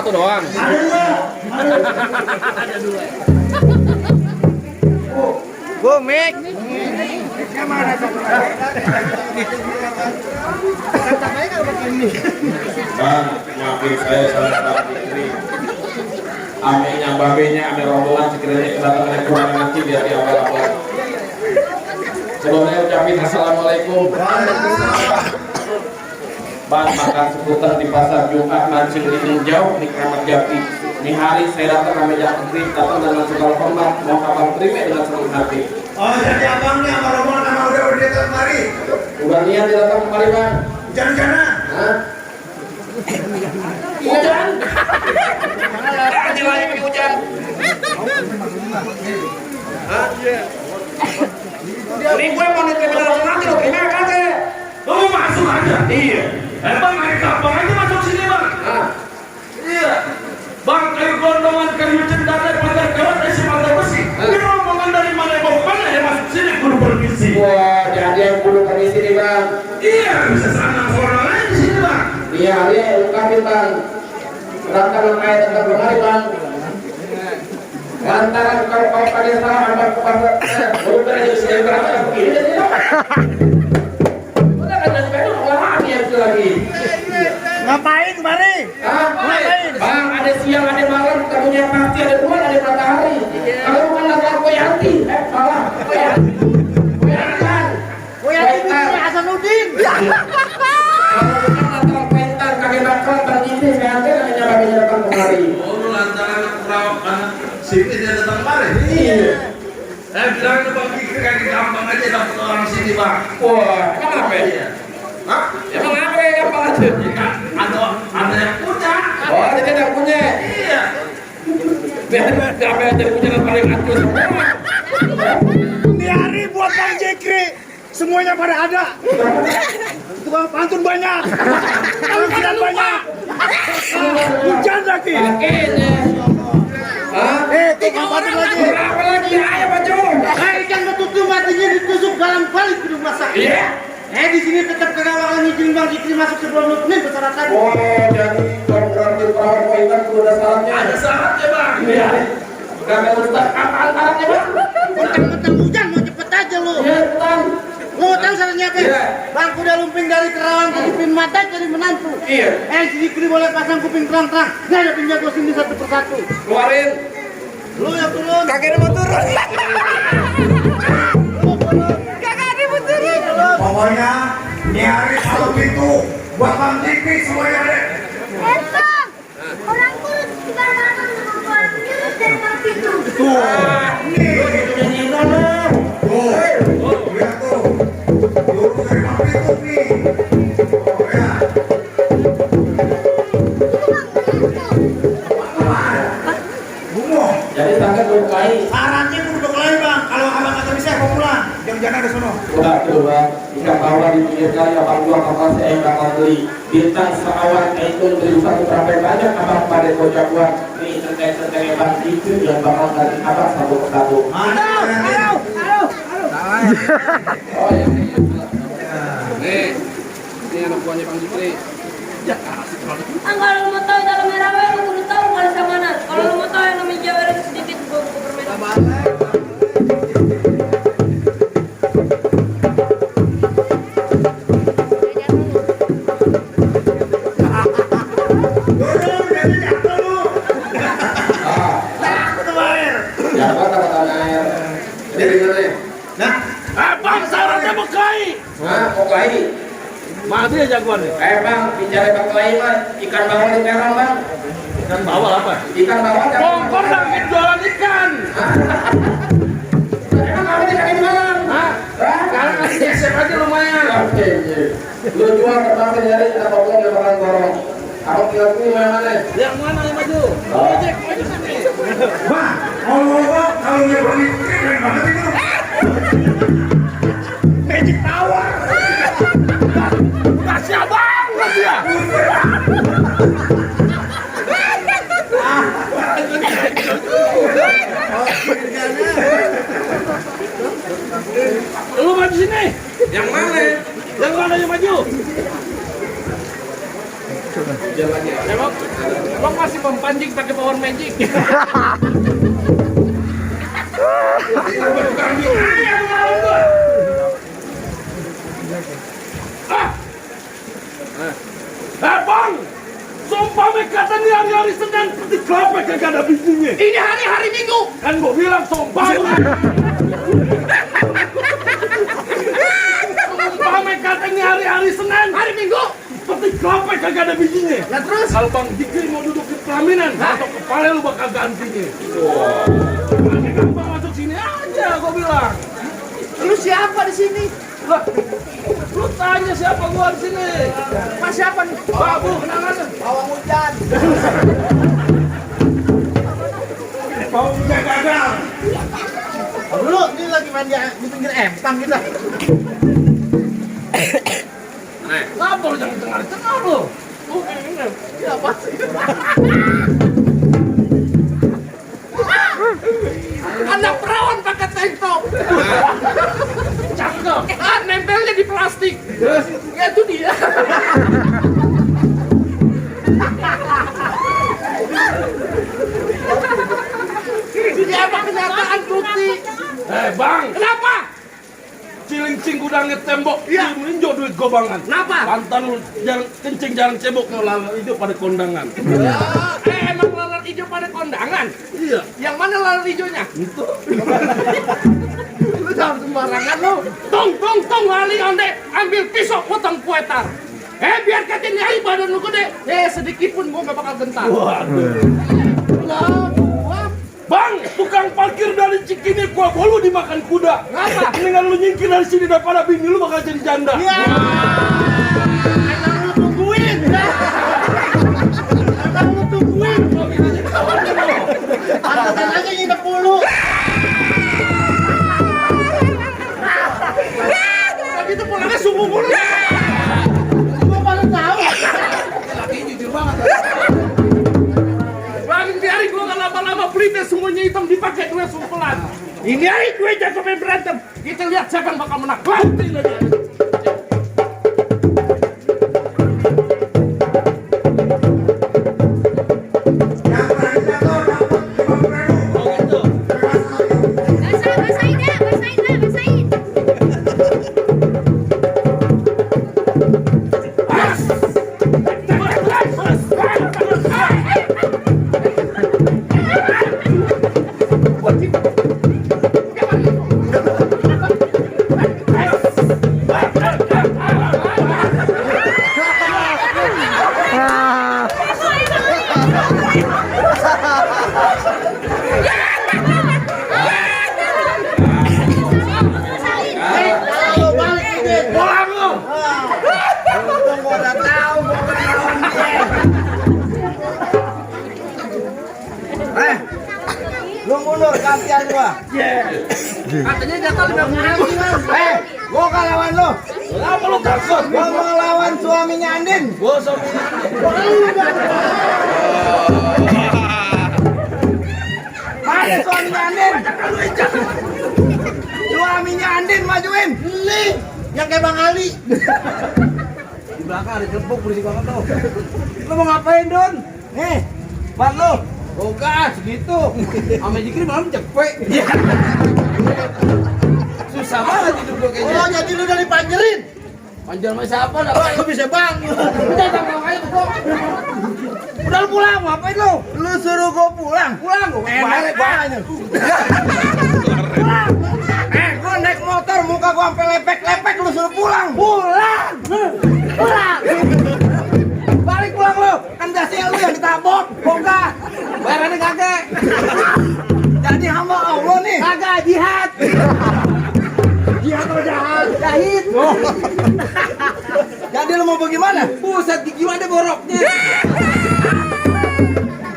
satu doang. Ada dua. Ada dua. Go, Mik. Mana satu lagi? Katanya kalau begini. Bang, maafin saya salah Bang Fikri. Amenya, babenya, ame rombongan sekiranya kedatangan kurang nanti biar di awal-awal. Sebelumnya ucapin assalamualaikum. Bang, makan seputar di pasar Jumat Mancing Jauh di Kramat Jati. Ini hari saya datang kami Fikri, datang dengan segala hormat, mau abang terima dengan senang hati. Oh, jadi abangnya sama rombongan sama udah datang kemari. Udah niat dia datang kemari bang. Hujan-hujanan. Hah? Hujan? Aja lah yang hujan. Hah? Ini gue mau diterima langsung nanti lo terima kasih. Lo mau masuk aja? Iya. Bang, naik kapal aja masuk sini bang. Hah? Iya. Bang, kayu gondongan, kayu cendana, pagar kawat, isi pagar besi. Ini rombongan dari mana mau kemana ya masuk sini kudu permisi. Wah, jadi yang kudu kami sini bang. Iya, bisa sana orang lain di sini bang. Iya, dia ungkapin bang. Rangka kayak tetap kemari bang. Lantaran kalau kau pada salah abang kepada baru kan jadi sedang berapa begini jadi. Udah kan dari baru orang yang itu lagi. Ngapain kemari? Ah, Ngapain? bang, ada siang, ada malam, kamunya pasti ada bulan, ada matahari. Kalau bukan latar Koyanti, malah Koyanti. Koyanti punya Hasanuddin. Kalau bukan latar Koyantan, kakek bakal, bang ini, saya ambil namanya bagian datang kemari. Oh, lu lantaran perawat anak sini dia datang kemari. Iya. Bilang ke bang Fikri kaki gampang aja dapat orang sini bang. Wah, kenapa ya? Hah? Emang apa yang gampang aja? Ada yang punya. Oh, ada yang punya. Iya. Siapa yang punya yang paling atur semua? Ini hari buat Bang Jekri. Semuanya pada ada. Tukang pantun banyak. Pantun banyak. Hujan lagi. Pakainya. Hah? Tukang pantun lagi. Berapa lagi? Ayo baju. Ikan betutu matinya ditusuk dalam balik gedung masak. Iya. Di sini tetap kerawakan izin Bang Jekri masuk sebelum Nukmin bersyaratkan. Oh, jadi kalau berarti perawan Koyantan itu ada syaratnya. Ada syaratnya bang. Iya. Karena Ustaz kapan syaratnya bang? Mentang-mentang hujan mau cepet aja lu. Iya, Bang. Lu tahu syaratnya apa? Iya. Bang kuda lumping dari Kerawang ke kuping mata jadi menantu. Iya. Si Jekri boleh pasang kuping terang-terang. Nggak ada penjago sini satu persatu. Keluarin. Lu yang turun. Kakek mau turun. Pokoknya ini hari kalau itu buat bang Fikri semuanya ada. Bang, orang kurus juga makan sama kurus dan mati tuh. Tuh. Nih. Tuh. Lihat tuh. Juru dari bang Fikri nih. Oh ya. Bungo. Jadi sangat melukai. Sarannya untuk lain bang. Kalau abang kata bisa, aku pulang. Jangan ada sono. Udah tuh bang, ikan bawah di pinggir kali abang dua kapal saya bakal beli bintang seawan itu beli satu berapa banyak abang pada kocak buat ini centeng-centeng bang itu yang bakal dari abang satu persatu. Mana? Oh ya. Nih, ini anak buahnya Bang Jekri. Kalau lu mau tahu dalam merah lu kudu tahu kalau sama mana. Kalau lu mau tahu yang namanya Jawa sedikit gua permen. Ya apa kata air? Dari mana ya? Nah, Bang syaratnya bekai. Hah, kokai? Mana dia jagoan nih? Bang, bicara kokai mah ikan bawal di terong bang. Ikan bawal apa? Ikan bawal. Kongkor lagi jualan ikan. Emang kamu ikan di mana? Hah? Sekarang ngasih gesek aja lumayan. Oke, lu jual terpaksa dari atau belum yang bakal gorong. Aku kira ini mana? Yang mana yang maju? Ojek, maju sini. bang, kalau dia beli keren banget itu. Magic Power. Kasih abang, kasih ya. Lu maju sini. Yang mana? Yang mana yang maju? jalannya. Emang masih mempancing pakai power magic. Bang, sumpah kata nih hari-hari Senin seperti kelapa kagak ada bijinya. Ini hari-hari Minggu. Kan gua bilang sumpah. Sumpah kata nih hari-hari Senin, hari Minggu. Seperti kelapa kagak ada bijinya. Nah terus kalau Bang Dikri mau duduk di pelaminan atau kepala lu bakal gantinya. Bang masuk sini aja gua bilang. Lu siapa di sini? Lah, lu tanya siapa gua di sini? Mas siapa nih? Babu, kenangan. Pawang hujan. Mau nggak gagal? Dulu ini lagi main di pinggir empang kita. Ngapa lu jangan tengah-tengah lu? Ya apa sih? Anak perawan pakai tank top. Cakep. Nempelnya di plastik. Ya itu dia. Ini apa kenyataan bukti? Bang, kenapa? Cilincing gudangnya tembok, meninjau duit gobangan. Kenapa? Pantan lu kencing jarang cebok, lalat hijau pada kondangan. Emang lalat hijau pada kondangan? Iya. Yang mana lalat hijaunya? Itu. Lu jangan sembarangan lu. Tong, wali onde, ambil pisau potong kue tar. Biar katin nyai badan lu gede. Sedikit pun gua gak bakal gentar. Waduh. Bang, tukang parkir dari Cikini gua lu dimakan kuda. Ngapa? Mendingan lu nyingkir dari sini daripada bini lu bakal jadi janda. Ya. Emang lu tungguin. Emang lu tungguin. Pantesan aja nginep mulu. Gitu pulangnya subuh mulu. Gua pada tahu. Laki jujur banget. Biarin gua gak lama-lama pelitnya semuanya hitam dipakai dua sumpelan. Ini aja gue jago main berantem. Kita lihat siapa yang bakal menang. Lantin aja. Lu mundur gantian gua. Katanya jatah 50.000. Gua gak lawan lu. Kenapa lu takut? Gua mau lawan suaminya Andin. Gua suami. Mana suaminya Andin? Suaminya Andin majuin. Nih, yang kayak Bang Ali. Di belakang ada gembok berisik banget tuh. Lu mau ngapain, Don? Nih, buat lu. Oh gas gitu. Ame Dikri malam cepet. Susah banget hidup gua kayaknya. Oh, jadi lu udah dipanjerin. Panjang sama siapa dah? Oh, lu bisa bangun. Udah tanggung aja kok. Udah lu pulang, ngapain lu? Lu suruh gua pulang. Pulang gua. Enak banget. Gua naik motor, muka gua sampai lepek-lepek, lu suruh pulang. Pulang. Balik pulang lu. Kan biasanya lu yang ditabok. Bongkar. Bayarannya kagak. Jadi hamba Allah nih. Kagak jihad. Jihad atau jahat? Jahit. Jadi lu mau bagaimana? Buset, gigi ada boroknya.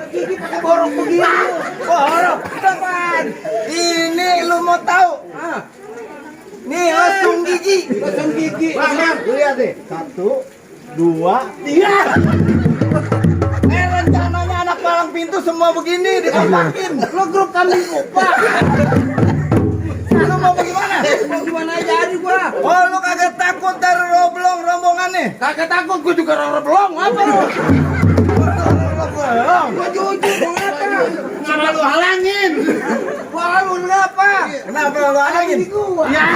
Gigi pakai borok begini. Borok. Kapan? Ini lu mau tahu? Nih langsung gigi. Langsung gigi. Bang, lu lihat deh. 1, 2, 3. Rencananya anak palang pintu semua begini dikompakin. Lu grup kambing kupak. Lu mau bagaimana? Mau gimana aja aja gua. Oh, lu kagak takut dari rombongan nih? Kagak takut, gua juga orang belum. Apa lu? kenapa? Kenapa lo Andin? Ya.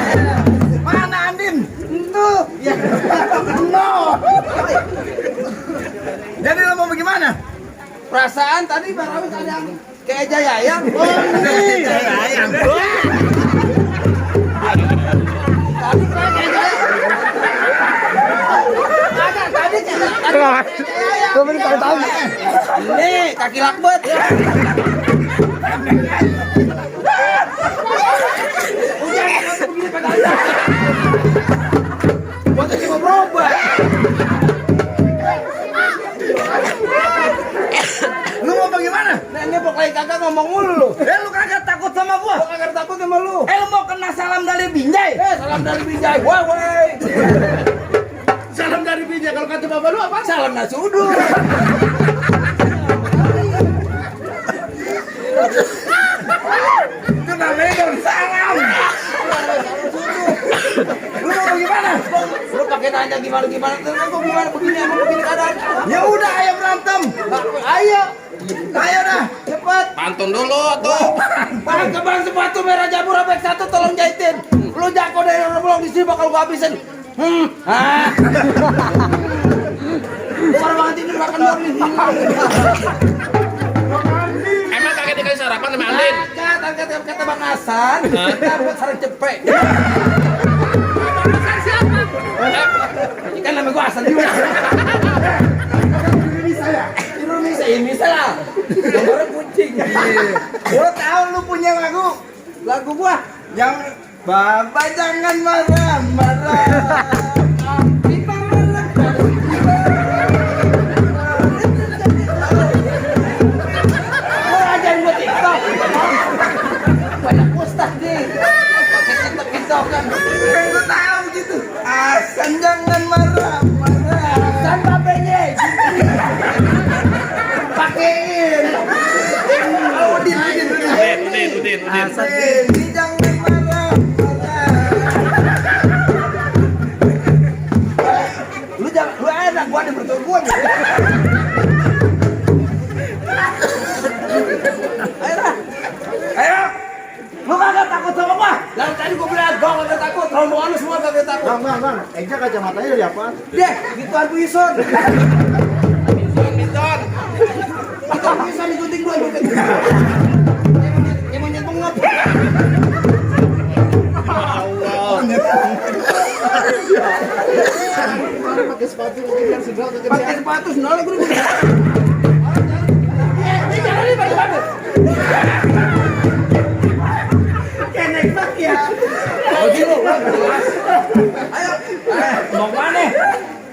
Mana Andin? Itu. Ya. No. Jadi lo mau bagaimana? Perasaan tadi Bang Rawis ada yang kayak Jaya Ayam. Oh, ini Jaya Ayam. Tadi kayak Jaya Ayam. Ada tadi kayak Jaya Ayam. Gue beri tahu. Ini kaki lakbet. Buat cuma berobat. Lu mau bagaimana? Nah ini pokoknya kagak ngomong mulu lu. Lu kagak takut sama gua? Gua kagak takut sama lu. Lu mau kena salam dari Binjai? Salam dari Binjai. Woi. Salam dari Binjai. Kalau kata bapak lu apa? Salam nasi uduk. Itu namanya daun salam. Lu mau bagaimana? Lu pakai nanya gimana terus gua gimana begini emang begini keadaan. Ya udah ayo berantem. Ayo. Ayo dah, Cepat. Pantun dulu tuh. Bang kebang sepatu merah jamur robek 1 tolong jahitin. Lu jago dari orang belum di sini bakal gua habisin. Orang banget tidur makan dong nih. Emang kagak dikasih sarapan sama Andin? Kata Bang Hasan, kita buat sarang cepet. Ini kan nama gua Hasan juga. Indonesia lah. Gambarnya kucing. gua tahu lu punya lagu gua yang Bapak jangan marah-marah. Kita marah. Gua ajarin gua TikTok. Banyak ustaz nih. Pakai TikTok kan. Kan gua tahu gitu. Asan jangan marah-marah. Hasan babenya. Pakein. Udin. Asan ini jangan marah-marah. Lu enak gua ada betul gua nih. Ayo. Lu kagak takut sama gua? Lah tadi gua bilang gua kagak takut, rombongan lu semua kagak takut. Bang. Eja kacamatanya dari apa? Deh, gitu aku Ison. Minton. Itu aku Ison digunting gua juga. Emang nyetong ngap. Pakai sepatu mungkin kan sudah Pakai sepatu senol gua. Ini jangan nih pakai sepatu. Kenek tak ya. Begini, ayo. Mau mana?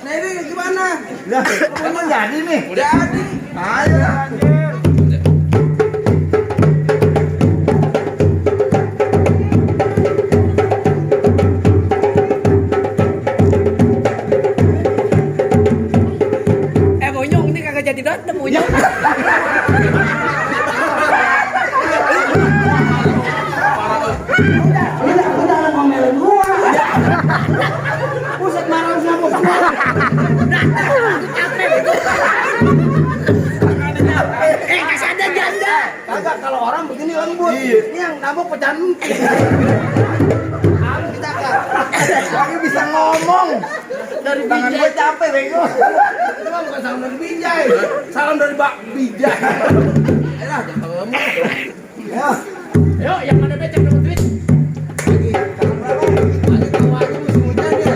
Nah ini gimana? Lah, emang jadi nih. Jadi. Ayo. Monyong ini kagak jadi dateng monyong. Udah ngomelin gua. Buset marah sama gua. Kasih ada janda. Kagak kalau orang begini lembut. Ini yang nabok pecahan. Kita Lagi bisa ngomong. dari Tangan Bijay. gue capek bego. Itu mah bukan salam dari Bijay. Salam dari Bak Bijay. Ayolah, jangan ngomong. Ya. Ayo yang mana becek dapat duit. Lagi sekarang berapa? Lagi tahu aja musim hujan ya.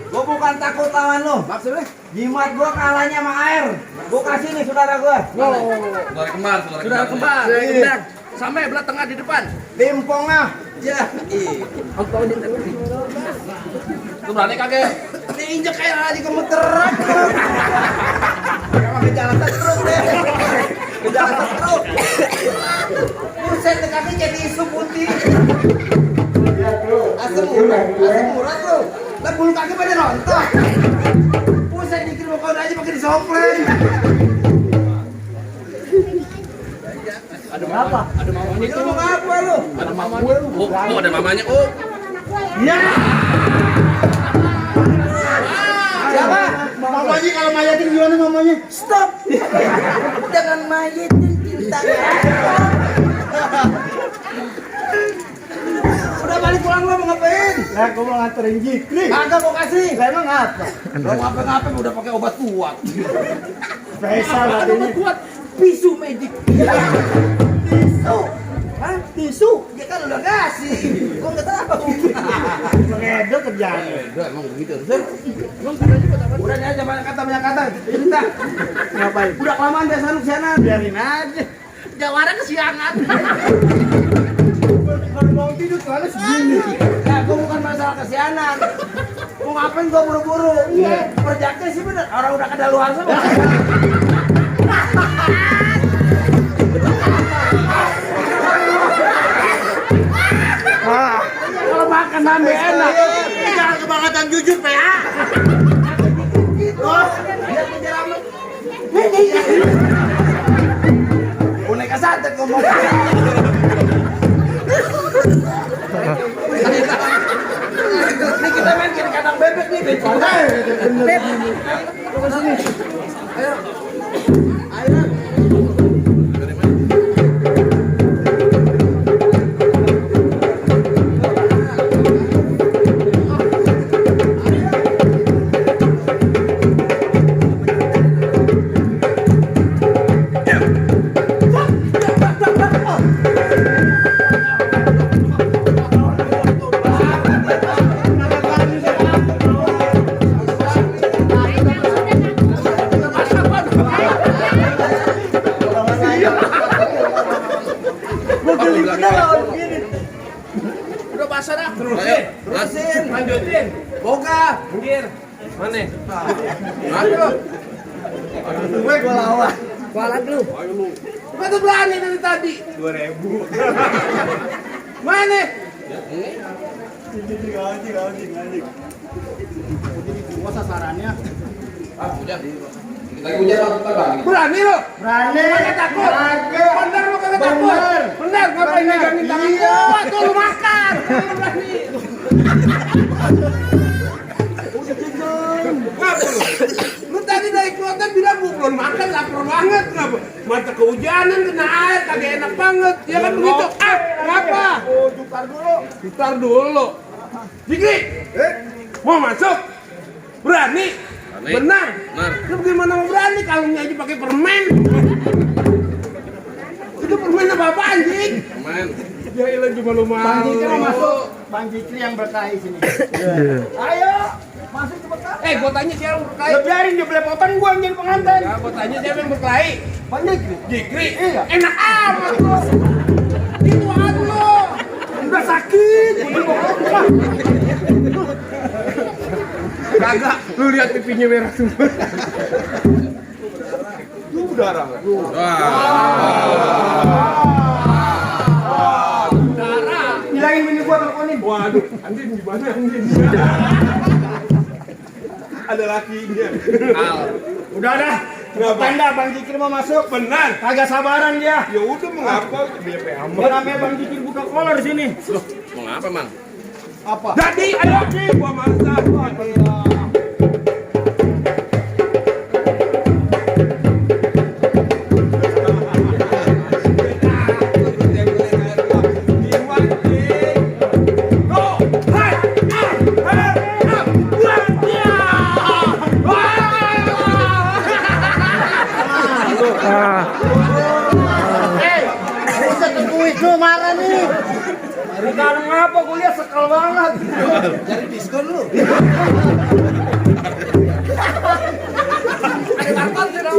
Gua bukan takut lawan lu. Maksudnya? Jimat gua kalahnya sama air. Gua kasih nih saudara gua. Saudara kembar. Saudara kembar. Iya. Sampai belah tengah di depan. Limpong ah. Ya. Lu berani kagak? Ini injek kayak lagi gemeteran. Emang kejalanan terus deh. Kejalanan terus. Buset, kaki jadi isu putih. Asam urat lu. Lah bulu kaki pada rontok. Buset, dikit mau kau aja pakai disoplen. Ada apa? Ada mamanya Ini lu mau apa lu? Ada mamanya. Oh, ada mamanya. Oh. Ya. gimana ngomongnya? Stop. Jangan mayitin cinta. Udah balik pulang lo mau ngapain? Lah gua mau nganterin Jikri. Kagak mau kasih. Lah emang apa? Lo ngapa-ngapain udah pakai obat kuat. Spesial katanya. Kuat pisu magic. Tisu. Hah? Tisu? Dia kan udah kasih. Gua enggak tahu. Mengedo kerjaan. Udah emang begitu. Emang katanya buat apa? Udah aja banyak kata. Cerita. Ngapain? Udah kelamaan dia sianan. Biarin aja. Jawara kesiangan. Kalau mau tidur soalnya segini. Ya, gua bukan masalah kesianan. Mau ngapain gua buru-buru? Iya. Proyeknya sih bener. Orang udah kedaluarsa sama. Kalau makan nambah enak. Jangan kebangetan jujur, PA. Oh, dia kejar amat. Boneka santet ngomong. Ini kita main kiri kandang bebek nih, becek. Bebek. Ke sini. Ayo. Ayo. Udah basah dah. Terusin. Lanjutin. Boga. Minggir. Mana? Ayo. Gua lawan. Kualat lu. Gua tuh berani dari tadi. 2000. Mana? Anjing. Gua sasarannya. Lagi hujan langsung terbang. Berani lu? Berani. Kagak takut. Kagak. Bener lu kagak takut. Bener, ngapain megangin tangan gua? Tuh lu makan. Lu berani. Ngapa lu? Lu tadi dari keluarga bilang gua belum makan, lapar banget. Kenapa? Mata kehujanan kena air, kagak enak banget. Ya kan begitu. Ah, ngapa? Oh, tukar dulu. Jikri, mau masuk? Berani? Benar. Lu gimana mau berani? Kalungnya aja pakai permen. Itu permen apa anjing? Permen. Ya ilah cuma lu mau. Bang Jikri mau masuk. Bang Jikri yang berkait sini. Ayo, masuk cepetan. Gua tanya siapa yang berkelahi? Lo biarin dia belepotan gua yang jadi pengantin. Ya, gua tanya siapa yang berkelahi? Bang Jikri. Jikri. Iya. Enak amat lu. Itu hati lu. Udah sakit. Kagak, lu lihat pipinya merah semua. Lu darah enggak? Darah. Bilangin bini gua teleponin. Waduh, Andin gimana Andin? Ada lakinya. Udah dah. Tanda Bang Jikri mau masuk. Benar. Kagak sabaran dia. Ya udah mengapa? BP amat. Dia namanya Bang Jikri buka kolor di sini. Mau ngapa, Mang? Apa? Jadi, ayo gua masak. Bisa tungguin lu marah nih. Bukan ngapa gue lihat sekal banget. Cari diskon lu. Ada karton sih dong.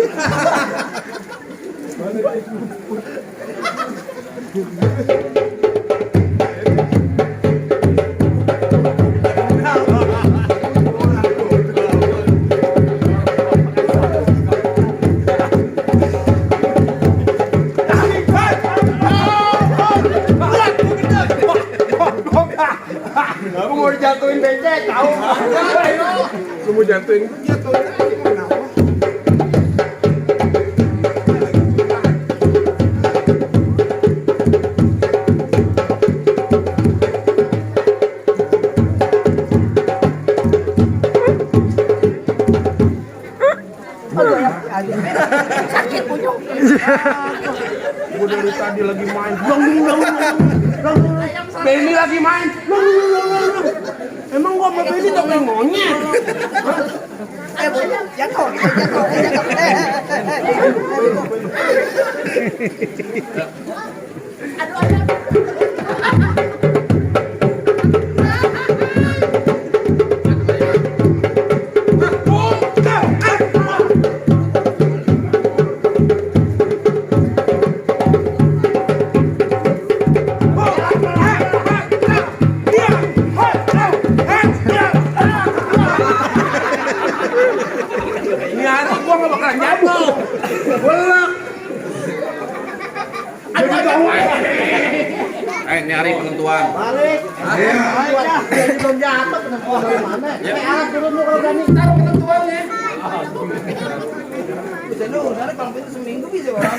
Aku mau dijatuhin becek, tahu? Lu mau jatuhin gua jatuhin aja kenapa? Sakit punya. Gue dari tadi lagi main. Benny lagi main. Emang gua sama Benny tak main monyet? Jatuh. Ini hari gua nggak bakalan jatuh. Belak. Ini hari penentuan. Balik. Jadi belum jatuh penentuan dari mana? Alat dulu lu kalau berani taruh penentuannya. Bisa lu, nanti kalau itu seminggu bisa orang.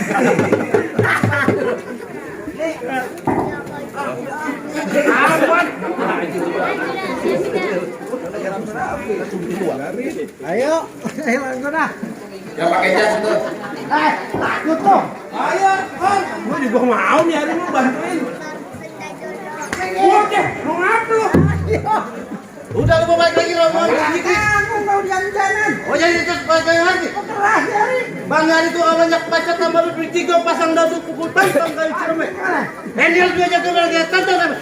Ayo sana. Yang pakai jas itu. Takut tuh. Ayo, gua juga mau nih hari lu bantuin. Gua deh, lu ngapa lu? Udah lu mau balik lagi lo mau. Aku mau jalan-jalan. Oh jadi terus balik lagi. Bang Yari tuh banyak pacet tambah lu duit 3 pasang dadu pukul tantang kali cerme. Handle dia jaga lagi tantang.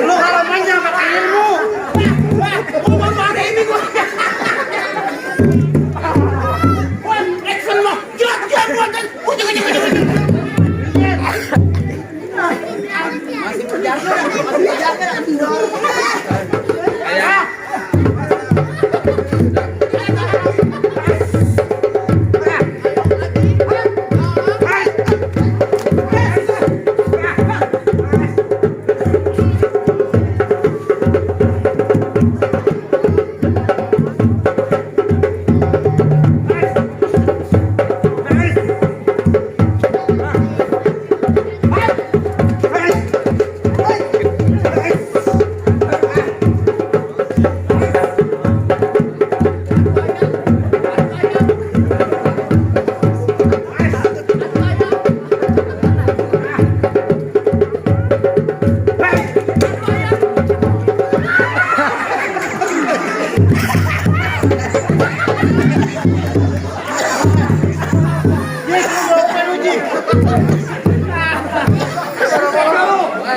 Lu kalau main jangan pakai ilmu. Gua baru ada ini gua. Wah, action lo. Jelas buatan. Masih berjaga.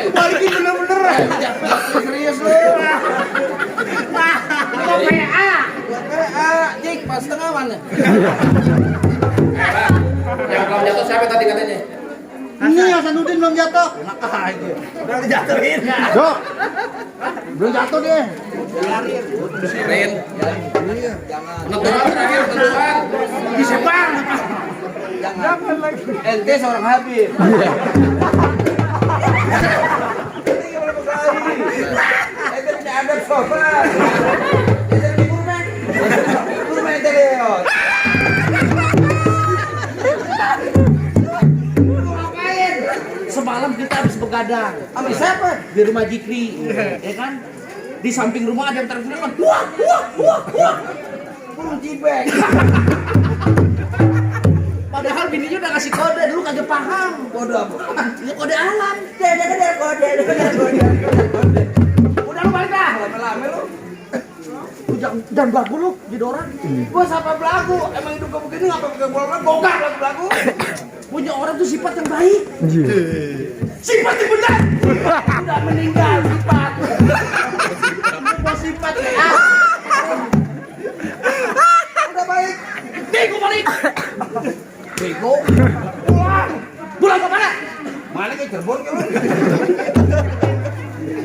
Balikin bener-bener. Serius lu. Jik, pas setengah mana? Yang belum jatuh siapa tadi katanya? Ini Hasanuddin belum jatuh. Enak aja. Udah dijatuhin. Dok. Belum jatuh dia. Sirin. Penentuan terakhir, penentuan. Bisa bang. Jangan lagi. Ente seorang Habib. Ente punya adab sopan. Ente di Burman. Burman ente Leon. Semalam kita habis begadang. Sama siapa? Di rumah Jikri. Ya kan? Di samping rumah ada yang teriak-teriak. Wah. Burung cibek. Padahal bininya udah ngasih kode, dulu kagak paham. Kode apa? Ya kode alam. Kode. Udah lu balik dah. Lama-lama lu. Lu jangan belagu lu, jadi orang. Gua siapa belagu? Emang hidup gua begini ngapa pakai bola gogak belagu. Punya orang tuh sifat yang baik. Sifat yang benar. Udah meninggal sifat. Gua sifat ya. Udah baik. Bego balik. Bego. Pulang ke mana? Mana ke Cirebon ke lu?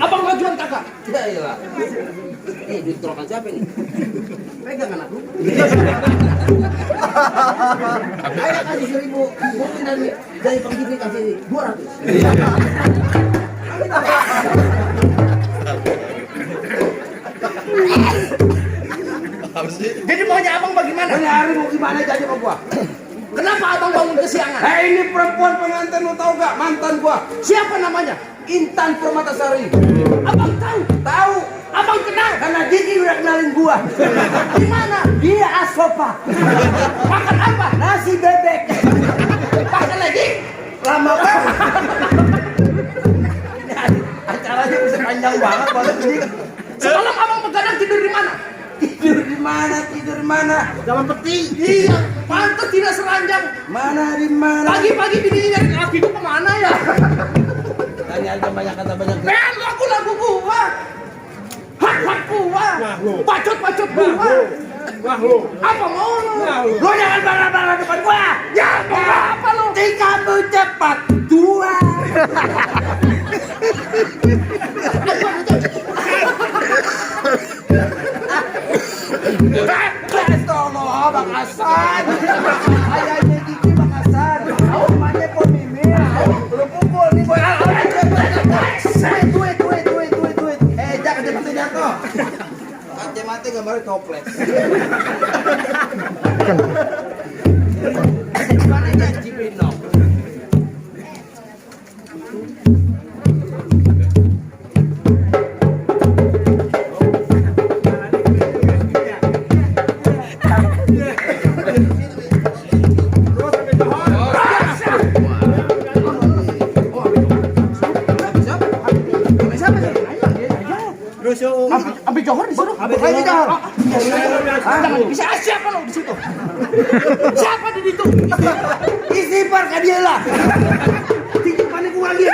Abang majuan kakak. Ya iyalah. Duit trokan siapa ini? Pegang anak lu. Ayo kasih 1.000. Mungkin dari penggiring kasih 200. kita. Jadi maunya abang bagaimana? Ini hari mau gimana jadi sama gua? Kenapa abang bangun kesiangan? Ini perempuan pengantin lu tahu gak? Mantan gua. Siapa namanya? Intan Permatasari. Abang tahu? Tahu? Abang kenal? Karena Diki udah kenalin gua. Di mana? Dia Asopa. Makan apa? Nasi bebek. Makan lagi? Lama banget. Acaranya bisa panjang banget ini. Semalam abang begadang tidur di mana? Tidur di mana? Tidur di mana? Dalam peti. Iya. Pantas tidak seranjang. Mana di mana? Pagi-pagi bininya nyari laki itu kemana ya? Tanya aja banyak kata banyak. Ben, lagu gua. Hak gua. Bacot gua. Wah lu. Apa mau lu? Lu jangan bala-bala depan gua. Ya, mau apa lu? Kamu cepat tua. Tolong Bang Hasan. Ayahnya Diki Bang Hasan. Rumahnya Pemimin. Lu pukul nih boy. Duit. Jangan jatuh. Kaca mati gambarnya toples. Gimana ya Cibino? Abi Johor di situ. Abi Johor. Jangan bisa siapa lo di situ? Siapa di situ? Istighfar ka dia lah. Titipan ni gua lagi.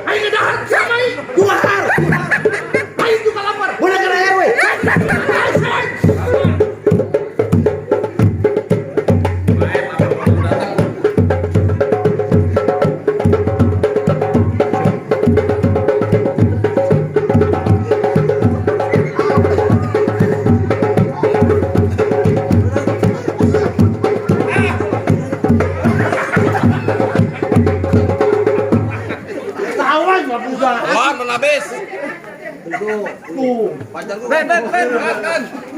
Ayo ke dahar siapa ini? Gua har. Ayo juga lapar. Boleh kena RW.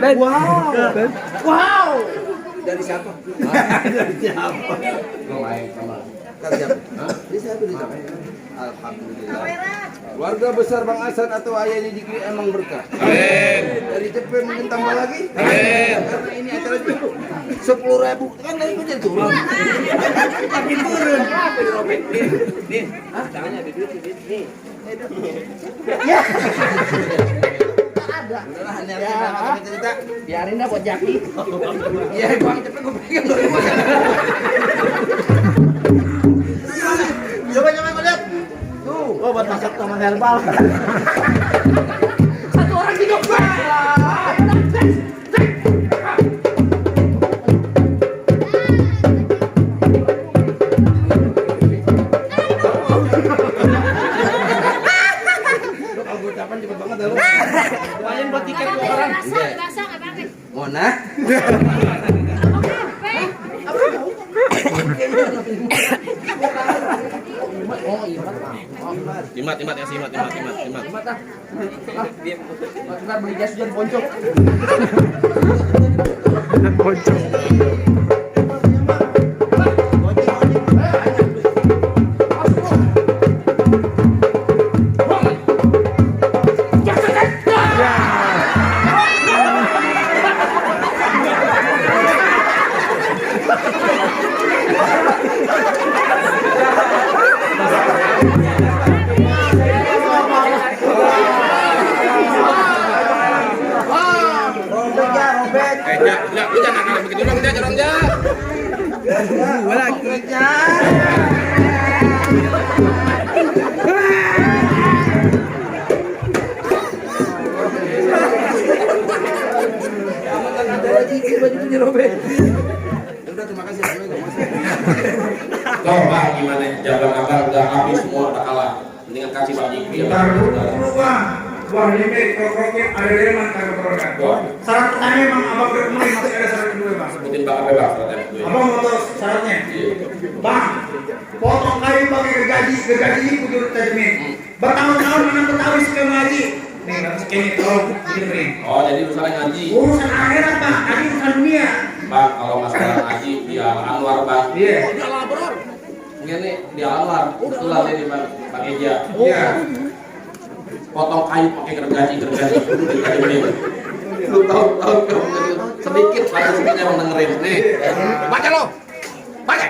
Ben. Wow. Dari siapa? Dari siapa? Dari siapa? Dari siapa? Alhamdulillah. Keluarga besar Bang Hasan atau ayahnya Diki emang berkah. Amin. Dari CP mungkin tambah lagi. Amin. Karena ini acara 10.000 kan lagi jadi turun. Makin turun. Nih, tangannya di nih. Ya. Ada. Udah cerita. Biarin dah buat Jaki. Iya, Bang, cepet gue pegang dulu. Coba lihat. Tuh, Buat masak taman herbal. Satu orang hidup. ucapan cepet banget ya lu. Lumayan buat tiket dua orang. Basah, nggak pakai. Mona. Oh iya. Imat ya, imat. Ntar beli jas hujan poncok. Lu jangan kalah begitu dong, jangan Udah, terima kasih. Coba gimana jaga abang udah habis semua udah kalah. Mendingan kasih Bang Jiki. Ntar dulu Bang. Wah ini kroket ada delman kagak perlukan. Syarat pertama emang abang berkemenin masih ada syarat kedua Bang. Sebutin Bang apa Bang? Abang mau tahu syaratnya? Bang, potong kayu pakai gergaji itu jurut tajamnya. Bertahun-tahun mana Betawi suka ngaji. Nih, harus ini tolong didengerin. Oh, jadi urusan ngaji. Urusan akhirat Bang, tadi urusan dunia. Bang, kalau masalah ngaji di Al-Anwar, Bang. Iya. Udah lapor. Ini di Al-Anwar. Itulah tadi Bang Eja. Iya. Potong kayu pakai gergaji ini. Lu tahu sedikit lah sedikitnya mau dengerin nih. Baca lo. Baca.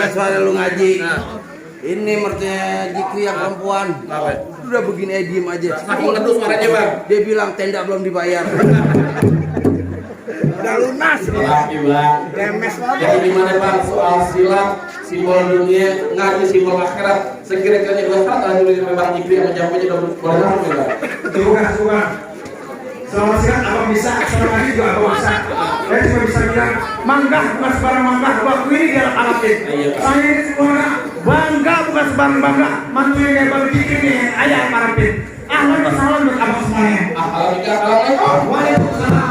Suara lu ngaji. Ini mertua Jikri yang perempuan. Udah begini diem aja. Saking ngeduh suaranya, Bang. Dia bilang tenda belum dibayar. Udah lunas. Laki, Bang. Jadi gimana, Bang, soal silat, simbol dunia, ngaji simbol akhirat. Sekira-kiranya 2 saat ada tulis Bang Jikri yang menjawabnya udah boleh langsung ya, Bang. Suka. Selama silat abang bisa, selama ngaji juga abang bisa. Saya cuma bisa bilang, manggah bukan sebarang manggah, waktu ini dia alapin. Saya ini semua bangga bukan sebarang bangga. Mantu yang kayak Bang Jikri nih, ayah alapin. Ahlan wa sahlan buat abang semuanya. Assalamualaikum. Waalaikumsalam.